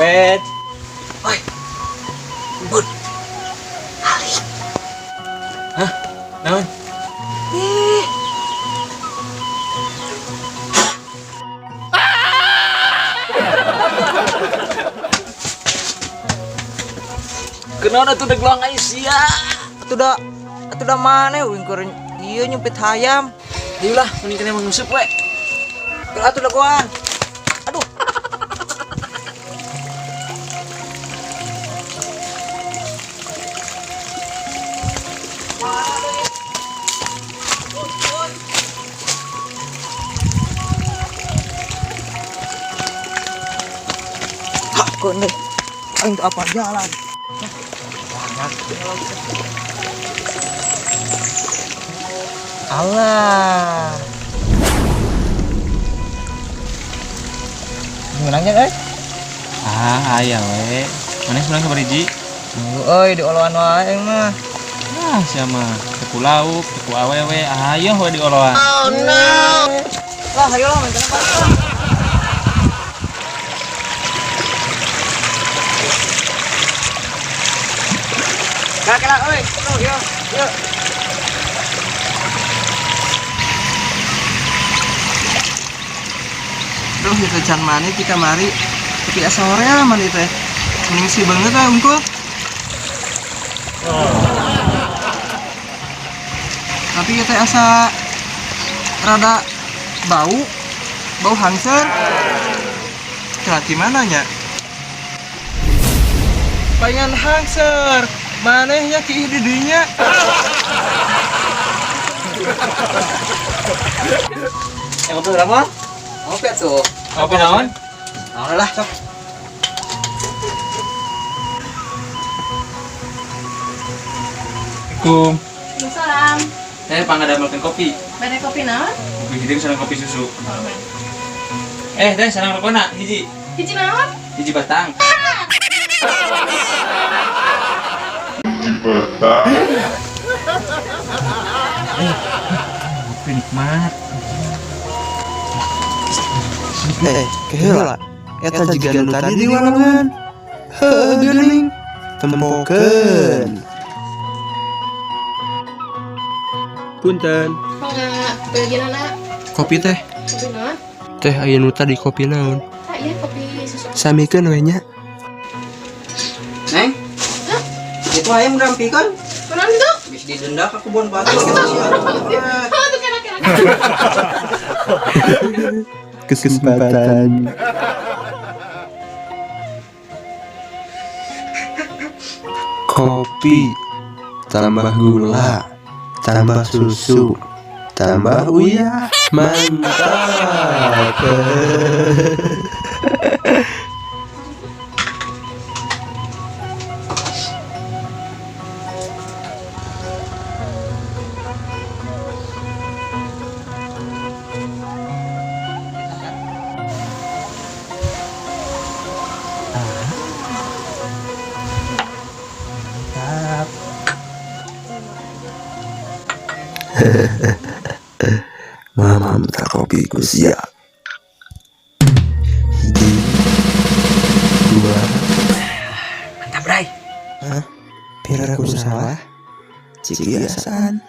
Pet. Oi. Bud. Alik. Hah? Naon? Ih. Kunaon atuh deg luang ai sia? Atuh da maneh uing keur ieu nyumpit hayam. Ayolah, mending kena menguseup we. Atuh dagoan. Aduh. Kok nih? Aing teu apa jalan. Allah. Menangnya, euy? Ah, aya we. Maneh menang sabaraha hiji? Euy, di oloan wae aing mah. Ah, sia mah teu ku lauk, teu ku awewe, ayo we di oloan. Oh no. Lah, ayo lah main kenapa? Kela kela euy. Tuh, yuk, yuk. Duh, itu can mani ti kamari. Tapi asa horea mani teh. Mending si banget ah unggul. Tapi ieu teh asa rada bau, bau hangser. Kela ti mana nya? Palingan hangser. Manehnya kiih di dinya. Yang ngopi berapa? Ngopi atuh. Ngopi naon? Naon lah, sok. Assalamualaikum. Salam. Saya pangadamelkeun kopi. Bade kopi naon? Kopi hideung sareng kopi susu. Oh, man. Teh sareng rokona hiji. Hiji naon? Hiji batang. Kopi nikmat. Keheula. Eta jiga nu tadi di warungan. Heuh geuning. Tempokeun. Punten. Mangga bagianana. Kopi teh. Kopi naon? Teh aya nu tadi kopi naon? Ah, iya kopi susu. Samikeun we nya. Neng? Hah? Itu ayam rampikeun. Kunaon kitu? Geus didenda ka kebon batu. Oh, tuh kena kena. Kesempatan. Kopi tambah gula, tambah susu, tambah uyah, mantap. Mantap. Mama minta kopi ku siap. Hiji, dua. Mantap, Bray. Hah? Pira aku salah? Cik biasaan.